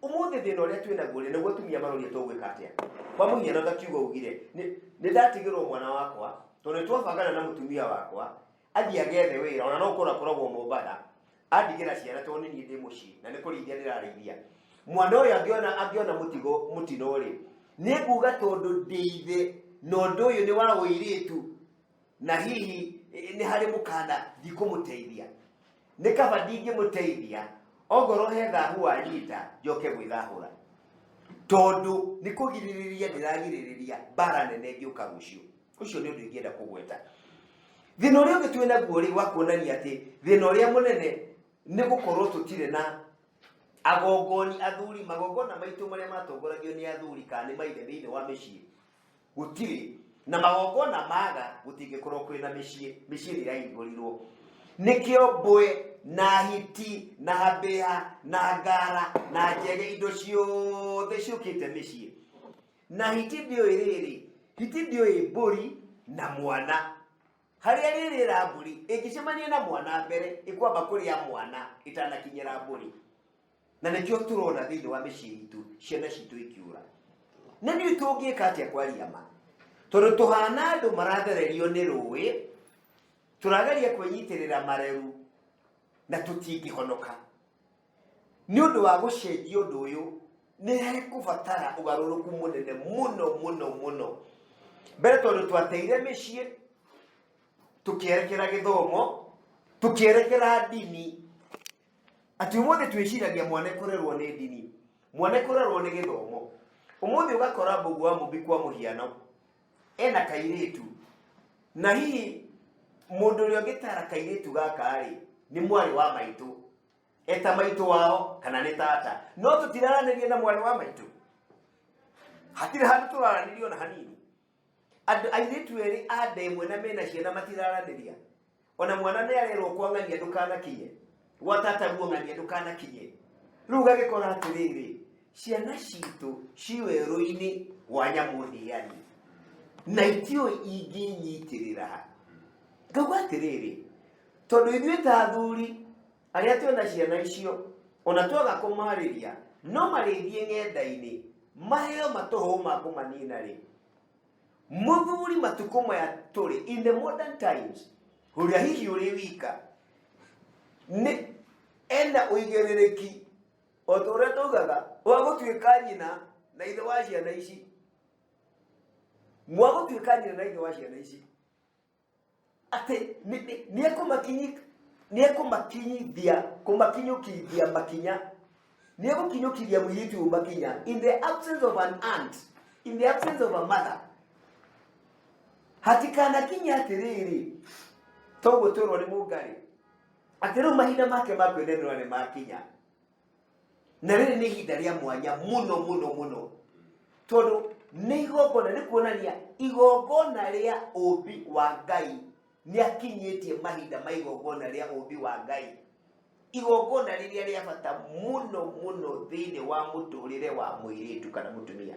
Ũmũthĩ thĩna ũrĩa twĩ naguo rĩ, nĩguo atumia maroria tũgwĩka atĩa. Kwa mũhiano ta kiugo ugire, nĩ ndatigĩrwo mwana wakwa, tondũ nĩ twabangana na mũtumia wakwa, athiĩ agethe wĩra, ona no gũkorwo akoragwo Mombatha, andigĩra ciana tondũ nĩ niĩ ndĩ mũciĩ, na nĩ kũrĩithia ndĩrarĩithia. Mwana ũyũ angĩona mũtigo mũtino rĩ, nĩ nguga tondũ ndĩ ithe, na ũndũ ũyũ nĩ wa ũirĩtu, na hihi nĩ harĩ mũkana ndikũmũteithia. Nĩ kaba ndingĩmũteithia, ongorwo he thahu wanyita, njoke gwĩthahũra. Tondũ nĩ kũgirĩrĩria ndĩragirĩrĩria mbara nene ĩngĩũka rũciũ. Ũcio nĩ ũndũ ingĩenda kũgweta. Thĩna ũrĩa ũngĩ twĩ naguo rĩ, wa kuonania atĩ thĩna ũrĩa mũnene nĩ gũkorwo tũtirĩ na agongoni athuri, magongona maitũ marĩa matongoragio nĩ athuri kana nĩ maithe thĩinĩ wa mĩciĩ gũtirĩ na magongona maga gũtingĩkorwo kwĩna mĩciĩ, mĩciĩ nĩ ĩrahingũrirwo. Nĩkĩo mbwe na hiti na hambĩa na ngara na njege indo ciothe ciũkĩte mĩciĩ. Na hiti ndĩũĩ rĩrĩ, hiti ndĩũĩ mbũri na mwana. Harĩa rĩrĩra mbũri ĩngĩcemania na mwana mbere ĩkwamba kũrĩa mwana ĩtanakinyĩra mbũri. Na nĩkĩo tũrona thĩinĩ wa mĩciĩ itũ ciana citũ ikiũra. Na nĩ tũngĩka atĩa kwaria ma? Tondũ tũhana andũ marathererio nĩ rũĩ, tũrageria kwĩnyitĩrĩra mareru na tũtingĩhonoka. Nĩ ũndũ wa gũcenjia ũndũ ũyũ, nĩ hekũbatara ũgarũrũku mũnene mũno mũno mũno. Mbere tondũ twateire mĩciĩ, tũkĩerekera gĩthomo, tũkĩerekera ndini, atĩ ũmũthĩ twĩciragia mwana kũrerwo nĩ ndini, mwana kũrerwo nĩ gĩthomo. Ũmũthĩ ũgakora Mbũgũ wa Mũmbi kwa mũhiano, ena kairĩtu, na hihi mũndũ ũrĩa ũngĩtara kairĩtu gaka rĩ, nĩ mwarĩ wa maitũ, eta maitũ wao kana nĩ tata, no tũtiraranĩria na mwarĩ wa maitũ, hatirĩ handũ tũraranĩria ona hanini. Andũ airĩtu erĩ a nda ĩmwe na mena ciana matiraranĩria, ona mwana nĩ arerwo kwa ng'ania ndũkanakinye, gwa tata guo ng'ania ndũkanakinye. Rĩu ũgagĩkora atĩrĩrĩ, ciana citũ ci werũ-inĩ wa nyamũ ndĩani na itiũĩ ingĩnyitĩrĩra ha. Ngauga atĩrĩrĩ, tondũ ithuĩ ta athuri arĩa twĩna ciana icio, ona twaga kũmarĩria, no marĩthiĩ ng'enda-inĩ maheo matũhũhũ ma kũmanina rĩ, mũthuri matukũ maya tũrĩ in the modern times, ũrĩa hihi ũrĩ wika, nĩ ena ũigĩrĩrĩki o ta ũrĩa taugaga wa gũtuĩka nyina na ithe wa ciana ici, wa gũtuĩka nyina na ithe wa ciana ici, atĩ nĩekũmakinyithia, kũmakinyũkithia makinya, nĩegũkinyũkithia mũirĩtu ũyũ makinya in the absence of an aunt, in the absence of a mother. Hatikanakinye atĩrĩrĩ, toguo twĩrwo nĩ Mũngarĩ atĩ rĩu mahinda make ma kwĩnenũra nĩ makinya, na rĩrĩ nĩ ihinda rĩa mwanya mũno mũno mũno, tondũ nĩ igongona, nĩ kuonania igongona rĩa ũmbi wa Ngai nĩ akinyĩtie mahinda ma igongona rĩa ũmbi wa Ngai, igongona rĩrĩa rĩa bata mũno mũno thĩinĩ wa mũtũrĩre wa mũirĩtu kana mũtumia,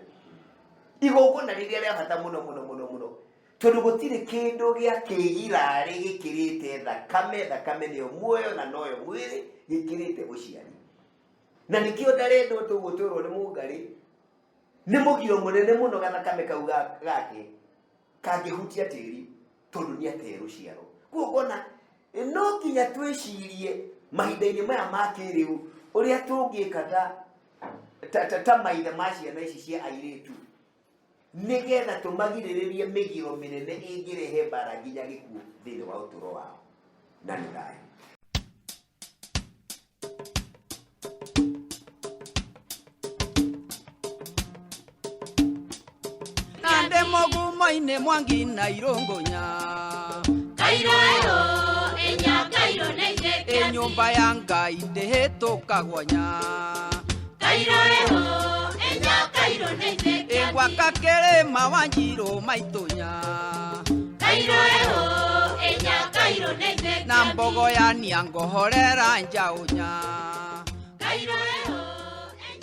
igongona rĩrĩa rĩa bata mũno mũno mũno mũno, tondũ gũtirĩ kĩndũ gĩa kĩgirarĩ gĩkĩrĩte thakame, thakame nĩyo muoyo na noyo mwĩrĩ, gĩkĩrĩte ũciari. Na nĩkĩo ndarendwo tũguo twĩrwo nĩ Mũngarĩ, nĩ mũgiro mũnene mũno gathakame kau gake kangĩhutia tĩri, tondũ nĩ atee rũciaro. Koguo ngona no nginya twĩcirie mahinda-inĩ maya ma kĩrĩu ũrĩa tũngĩka ta maithe ma ciana ici cia airĩtu, nĩgetha tũmagirĩrĩrie mĩgiro mĩnene ĩngĩrehe mbara nginya gĩkuũ thĩinĩ wa ũtũũro wao. Na nĩ thayũ. Nande mogumo-inĩ mwangi na irũngũnya. Kairo eyo, enya kairo Ĩ nyũmba ya Ngai ndĩhĩtũkagwo nya. Kairo eyo, enya kairo Ĩ gwaka kĩrĩma wa Njirũ maitũ nya. Kairo eyo, enya kairo Na mbogo ya niango horera njaũ nya. Kairo eyo.